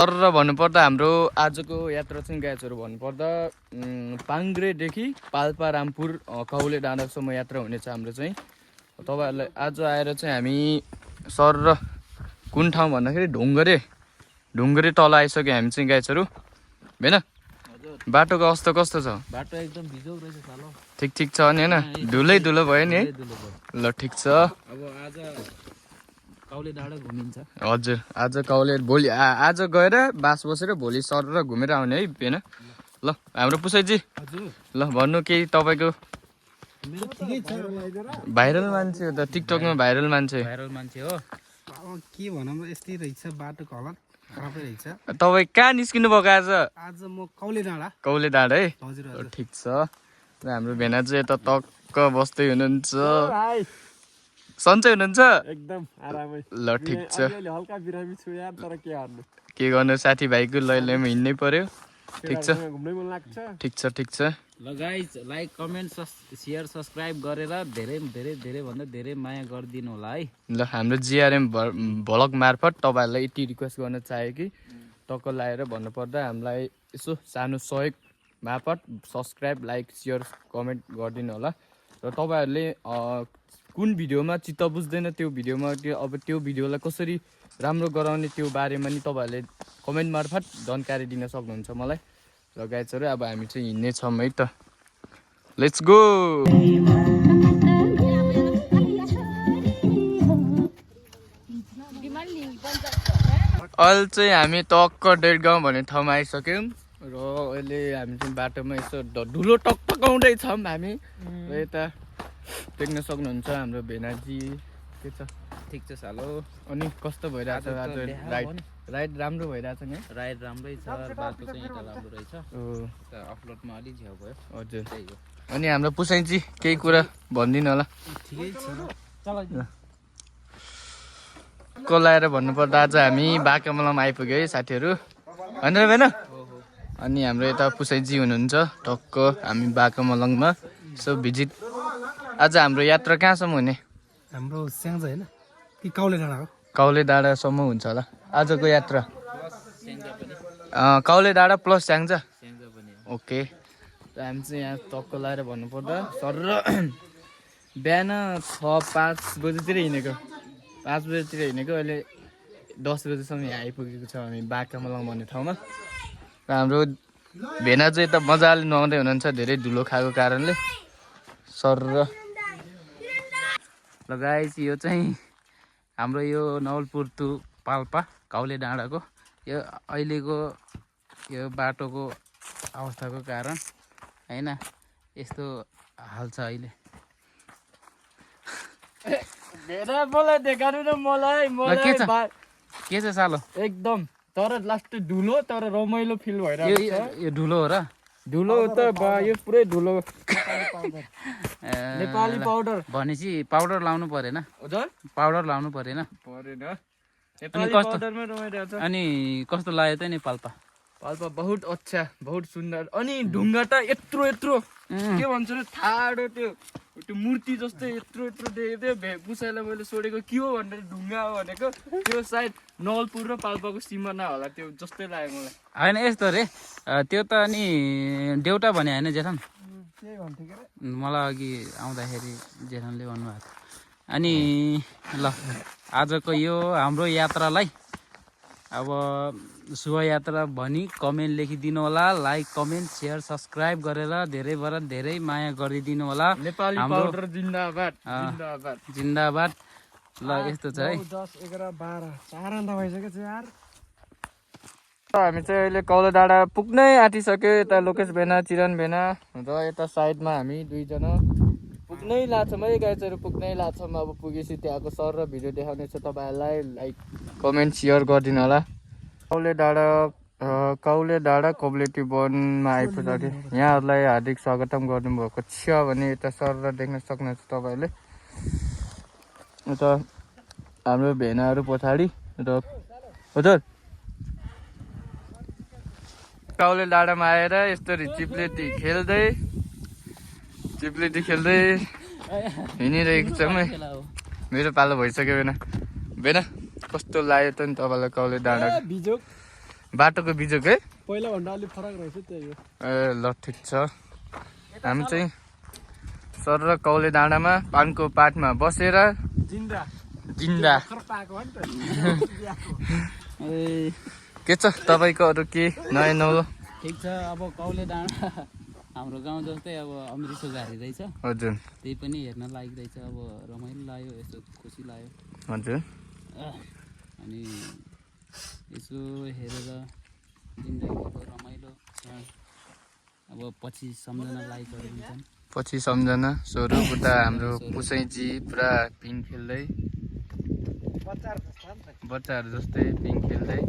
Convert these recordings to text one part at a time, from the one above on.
तर भन्नुपर्दा हाम्रो आजको यात्रा चाहिँ गाइजहरू भन्नुपर्दा पाङ्ग्रेदेखि पाल्पा रामपुर कौले डाँडासम्म यात्रा हुनेछ हाम्रो चाहिँ। तपाईँहरूलाई आज आएर चाहिँ हामी सर र कुन ठाउँ भन्दाखेरि ढुङ्गरे तल आइसक्यो हामी चाहिँ गाइजहरू होइन। बाटोको अवस्था कस्तो छ? बाटो एकदम भिजो रहेछ सालो। ठिक छ नि होइन, धुलो भयो नि है। ल ठिक छ। अब आज कौले डाँडा घुमिन्छ। हजुर आज कौले भोलि आज गएर बास बसेर भोलि सर र घुमेर आउने है होइन। ल हाम्रो पुसाइजी ल भन्नु केही तपाईँको भाइरल मान्छे हो त, टिकटकमा भाइरल मान्छे हो। के भनौँ यस्तै रहेछ, बाटोको हालत खराबै रहेछ। तपाईँ कहाँ निस्किनु भएको आज? आज म कौले डाँडा है। हजुर ठिक छ। र हाम्रो भेना चाहिँ यता टक्क बस्दै हुनुहुन्छ। सन्चै हुनुहुन्छ? एकदम आरामै। ल ठिक छ। हल्का बिरामी छु यार, तर के गर्नु। के गर्नु, साथीभाइको लैमा हिँड्नै पर्यो। ठिक छ घुम्नै मन लाग्छ। ठिक छ। ल guys like comment share subscribe गरेर धेरै भन्दा धेरै माया गरिदिनु होला है। ल हाम्रो जिआरएम भ्लग मार्फत तपाईँहरूलाई यति रिक्वेस्ट गर्न चाहेँ कि टक्क लगाएर भन्नुपर्दा हामीलाई यसो सानो सहयोग मार्फत सब्सक्राइब लाइक सेयर कमेन्ट गरिदिनु होला। र तपाईँहरूले कुन भिडियोमा चित्त बुझ्दैन त्यो भिडियोमा त्यो भिडियोलाई कसरी राम्रो गराउने त्यो बारेमा नि तपाईँहरूले कमेन्ट मार्फत जानकारी दिन सक्नुहुन्छ मलाई। र गाइजहरू अब हामी चाहिँ हिँड्ने छौँ है त। Let's go. अहिले चाहिँ हामी टक्क डेढगाउँ भन्ने ठाउँमा आइसक्यौँ र अहिले हामी चाहिँ बाटोमा यसो धुलो टकटकाउँदैछौँ हामी। र यता देख्न सक्नुहुन्छ हाम्रो भेनाजी के छ? ठिक छ सालो। अनि कस्तो भइरहेछ आज राइड राम्रो भइरहेछ नि? राइड राम्रै छ, बाटो चाहिँ यता राम्रो रहेछ। अफलोडमा अलिक झ्याउ भयो। हजुर त्यही हो। अनि हाम्रो पुसाइजी केही कुरा भनिदिनु होला। ठिकै छ। कोलाएर भन्नुपर्दा आज हामी बाकामलामा आइपुग्यो है साथीहरू होइन र भएन। अनि हाम्रो यता पुसाइजी हुनुहुन्छ टक्क हामी बाकामलङमा सो भिजिट। आज हाम्रो यात्रा कहाँसम्म हुने? हाम्रो स्याङ्जा होइन कि कौले डाँडा हो? कौले डाँडासम्म हुन्छ होला आजको यात्रा। कौले डाँडा प्लस स्याङ्जा। ओके। हामी चाहिँ यहाँ टक्क लगाएर भन्नुपर्दा सर र बिहान 6-5 बजीतिर हिँडेको, 5 बजीतिर हिँडेको, अहिले 10 बजीसम्म यहाँ आइपुगेको छ हामी बाकामलङ भन्ने ठाउँमा। र हाम्रो भेना चाहिँ यता मजाले नुहाउँदै हुनुहुन्छ धेरै धुलो खाएको कारणले सर र। ल गाइस यो चाहिँ हाम्रो यो नवलपुर टु पाल्पा कौले डाँडाको यो अहिलेको यो बाटोको अवस्थाको कारण होइन यस्तो हाल छ अहिले। के छ सालो? एकदम तर लास्ट धुलो तर रमाइलो फिल भइरहेको छ। यो धुलो हो र? धुलो त यो पुरै धुलो। नेपाली पाउडर भनेपछि पाउडर लाउनु परेन? हजुर पाउडर लाउनु परेन? अनि कस्तो लाग्यो त नि पाल्पा? पाल्पा बहुत अच्छा बहुत सुन्दर। अनि ढुङ्गा त यत्रो के भन्छ र ठाडो त्यो मूर्ति जस्तै यत्रो देखेको थियो। पुसाइलाई मैले सोधेको के हो भनेर ढुङ्गा हो भनेको त्यो सायद नवलपुर र पाल्पाको सिमाना होला त्यो जस्तै लाग्यो मलाई। होइन यस्तो रे त्यो त अनि देउटा भने होइन जेठन? मलाई अघि आउँदाखेरि जेठनले भन्नुभएको थियो। अनि ल आजको यो हाम्रो यात्रालाई अब शुभ यात्रा भनी कमेन्ट लेखिदिनु होला। लाइक कमेन्ट सेयर सब्सक्राइब गरेर धेरैभन्दा धेरै माया गरिदिनु होला। नेपाली पाउडर जिन्दाबाद जिन्दाबाद। ल यस्तो छ है। 10, 11, 12 4 अन्त भइसक्यो यार। हामी चाहिँ अहिले कौले डाँडा पुग्नै आँटिसक्यो। यता लोकेश भेना चिरन भेना र यता साइडमा हामी दुईजना पुग्नै लाछौँ है गाइजहरू पुग्नै लाछौँ। अब पुगेपछि त्यहाँको सर र भिडियो देखाउने छ तपाईँहरूलाई। लाइक कमेन्ट सेयर गरिदिनु होला। कौले डाँडा कोअपरेटिभ वनमा आइपुग्यो। यहाँहरूलाई हार्दिक स्वागतम गर्नुभएको छ भने यता सर र देख्न सक्नुहुन्छ तपाईँहरूले। यता हाम्रो भेनाहरू पछाडि र हजुर कौले डाँडामा आएर यस्तरी चिप्लेटी खेल्दै हिँडिरहेको छ। मेरो पालो भइसक्यो भेना कस्तो लाग्यो त नि तपाईँलाई कौले डाँडा? बाटोको बिजोकै पहिला भन्दा अलिक फरक रहेछ त्यही हो। ए ल ठिक छ। हामी चाहिँ सर र कौले डाँडामा पानको पातमा बसेर जिन्दा जिन्दा पाएको हो नि त। ए के छ तपाईँको अरू के नयाँ नौलो? ठिक छ। अब कौले डाँडा हाम्रो गाउँ जस्तै अब अमृतसर घारी रहेछ, हजुर त्यही पनि हेर्न लायक रहेछ। अब रमाइलो लाग्यो, यस्तो खुसी लाग्यो। हजुर अनि यसो हेरेर जिन्दगीको रमाइलो क्षण अब पछि सम्झना लायकहरू हुन्छन्। पछि सम्झना स्वरूप उता हाम्रो पुसैजी पुरा पिङ खेल्दै बच्चाहरू जस्तै पिङ खेल्दै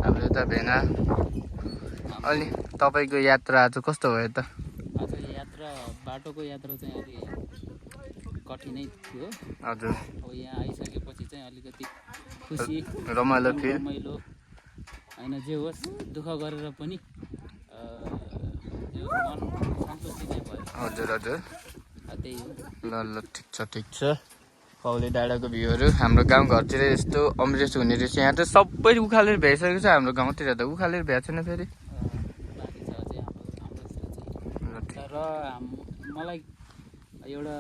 हाम्रो यता भेना। अनि तपाईँको यात्रा आज कस्तो भयो त? आज यात्रा बाटोको यात्रा चाहिँ अलि कठिनै थियो। हजुर अब यहाँ आइसकेपछि चाहिँ अलिकति खुसी रमाइलो फिल। रमाइलो होइन, जे होस् दुःख गरेर पनि जे होस् मन सन्तुष्टि चाहिँ भयो। हजुर हजुर त्यही हो। ल ल ठिक छ ठिक छ। कौले डाँडाको भ्यूहरू हाम्रो गाउँघरतिर यस्तो अमरेस हुने रहेछ। यहाँ त सबै उखालेर भ्याइसकेको छ, हाम्रो गाउँतिर त उखालेर भ्याएको छैन फेरि। बाँकी छ अझै हाम्रोतिर चाहिँ। तर मलाई एउटा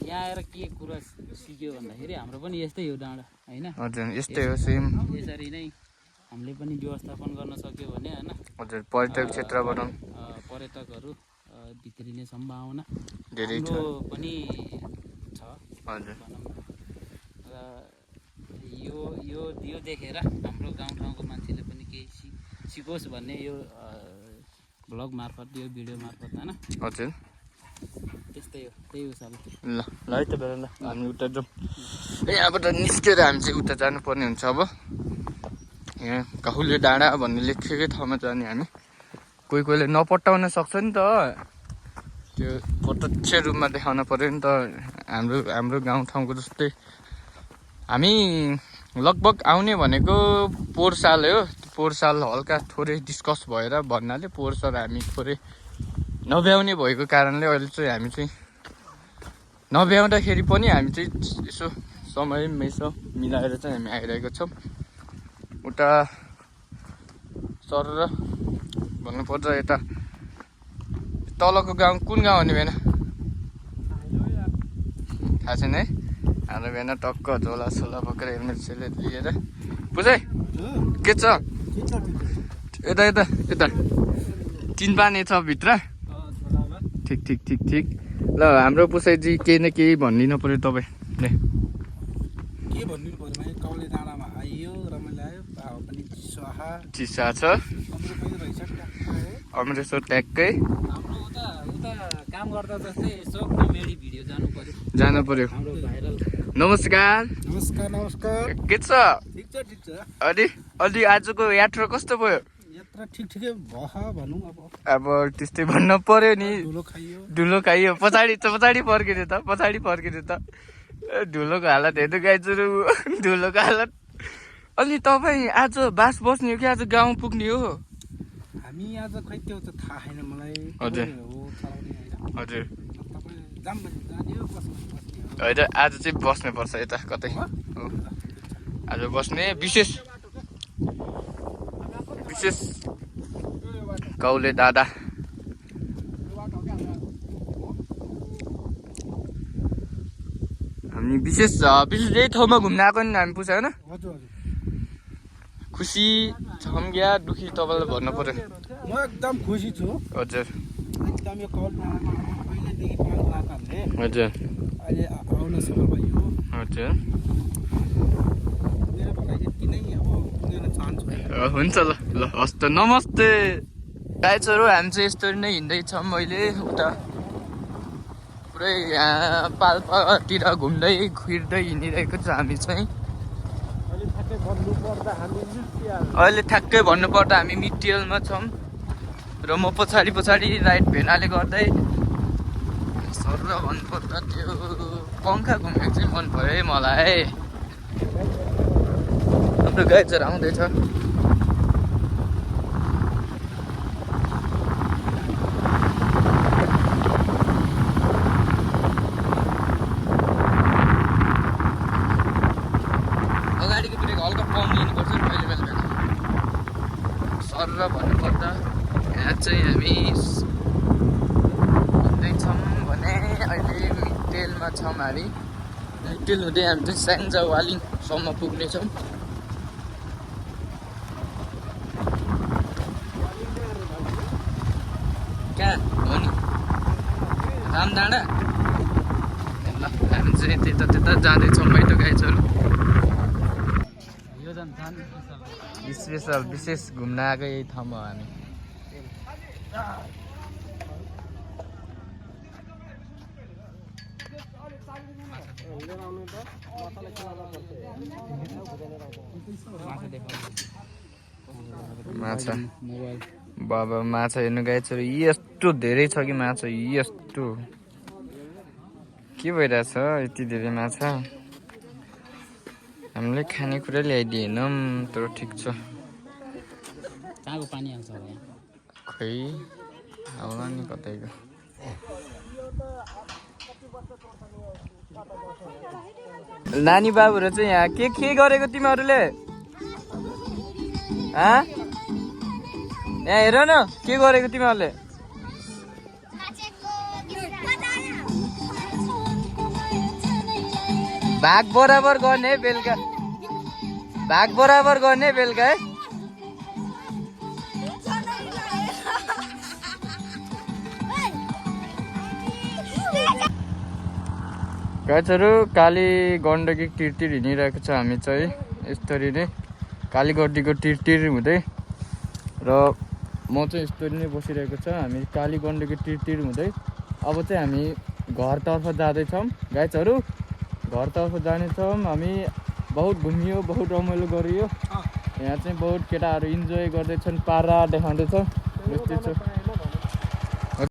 यहाँ आएर के कुरा सिक्यो भन्दाखेरि हाम्रो पनि यस्तै हो डाँडा होइन। हजुर यस्तै हो सेम। यसरी नै हामीले पनि व्यवस्थापन गर्न सक्यो भने होइन, हजुर पर्यटक क्षेत्रबाट पर्यटकहरू भित्रिने सम्भावना धेरै छ। हाम्रो पनि छ हजुर भनौँ न। र यो देखेर हाम्रो गाउँठाउँको मान्छेले पनि केही सिकोस् भन्ने यो भ्लग मार्फत, यो भिडियो मार्फत होइन। हजुर त्यस्तै हो, त्यही हो साल। ल ल है त बेला ल हामी उता जाउँ। यहाँबाट निस्केर हामी चाहिँ उता जानुपर्ने हुन्छ। अब यहाँ कौले डाँडा भन्ने लेखेकै ठाउँमा जाने हामी। कोही कोहीले नपट्याउन सक्छ नि त, त्यो प्रत्यक्ष रूपमा देखाउन पऱ्यो नि त। हाम्रो गाउँठाउँको जस्तै हामी लगभग आउने भनेको पोहोर साल हो। पोहोर साल हल्का थोरै डिस्कस भएर भन्नाले पोहोर साल हामी थोरै नभ्याउने भएको कारणले अहिले चाहिँ हामी चाहिँ नभ्याउँदाखेरि पनि हामी चाहिँ यसो समय मेसो मिलाएर चाहिँ हामी आइरहेको छौँ। उता सर र भन्नुपर्दा यता तलको गाउँ कुन गाउँ भन्ने भएन थाहा छैन है। हाम्रो भएन टक्क झोला सोला बोकेर हेलमेट सेलमेट लिएर बुझे के छ यता यता यता चिनपाने छ भित्र। ठिक ठिक ठिक ठिक। ल हाम्रो पुसाइजी केही न केही भनिदिनु पऱ्यो तपाईँले। के भन्नु पर्यो भने कौले डाँडामा आइयो, रमाइलो आयो, हावा पनि चिसा छ। अमृतसर ट्याक्कै हाम्रो उता काम गर्दा जस्तै यसो कमेडी भिडियो जानु पर्यो। हाम्रो भाइरल। नमस्कार नमस्कार नमस्कार। के छ? ठिक छ ठिक छ। अलि आजको यात्रा कस्तो भयो? यात्रा ठिकै भयो भनौँ। अब त्यस्तै भन्न पर्यो नि। धुलो खाइयो। पछाडि फर्किने त धुलोको हालत हेर्नु गाइजहरू, धुलोको हालत। अनि तपाईँ आज बास बस्ने हो कि आज गाउँ पुग्ने हो? हामी आज खै त्यो त थाहा छैन मलाई। हजुर हजुर होइन आज चाहिँ बस्नुपर्छ यता कतै। आज बस्ने विशेष कौले डाँडा। हामी विशेष यही ठाउँमा घुम्न आएको नि हामी पुछ्यो होइन। खुसी छौँ या दुखी तपाईँलाई भन्नु पर्यो? म एकदम खुसी छु। हजुर एकदम यो कौले डाँडामा पहिल्यैदेखि पाल्नु आएकाहरूले हजुर अहिले आउन सफल भयो। हजुर मेरो भनाइ यति नै। अब पुग्न चाहन्छु। हुन्छ ल ल हस् त नमस्ते गाइजहरू। हामी चाहिँ यस्तरी नै हिँड्दैछौँ। अहिले उता पुरै यहाँ पाल्पातिर घुम्दै फिर्दै हिँडिरहेको छ हामी चाहिँ। अहिले ठ्याक्कै भन्नुपर्दा हामी मिटियलमा छौँ र म पछाडि राइट भेनाले गर्दै सर र भन्नुपर्दा त्यो पङ्खा घुमेको चाहिँ मन भयो है मलाई। हाम्रो गाइजहरू आउँदैछ। अगाडिको ब्रेक हल्का कम लिनुपर्छ नि, कहिले बेला गरेर भन्नुपर्दा यहाँ चाहिँ हामी हुँदैछौँ भने अहिले मिटेलमा छौँ हामी। मिटेल हुँदै हामी चाहिँ स्याङ्जा वालिङसम्म पुग्नेछौँ। कहाँ हो नि रामडाँडा? ल हामी चाहिँ त्यता जाँदैछौँ बाहिर गाइजहरू। स्पेसल विशेष घुम्न आएको यही ठाउँमा हो हामी। माछा बाबा माछा हेर्नु गाइजहरू यस्तो धेरै छ कि माछा यस्तो के भइरहेछ यति धेरै माछा। हामीले खानेकुरा ल्याइदिएनौँ तर ठिक छ। कहाँको पानी आउँछ होला खै आउला नि कतैको। नानी बाबुहरू चाहिँ यहाँ के गरेको तिमीहरूले? यहाँ हेर न के गरेको तिमीहरूले? भाग बराबर गर्ने है बेलुका, भाग बराबर गर्ने बेलुका है। गाइजहरू काली गण्डकी टिरतिर हिँडिरहेको छ हामी चाहिँ यसरी नै काली गण्डकीको टिरतिर हुँदै र म चाहिँ यसरी नै बसिरहेको छ। हामी काली गण्डकी टिरतिर हुँदै अब चाहिँ हामी घरतर्फ जाँदैछौँ गाइजहरू। घरतर्फ जानेछौँ हामी। बहुत घुमियो, बहुत रमाइलो गरियो। यहाँ चाहिँ बहुत केटाहरू इन्जोय गर्दैछन्, पारा देखाउँदैछ। यस्तै छ।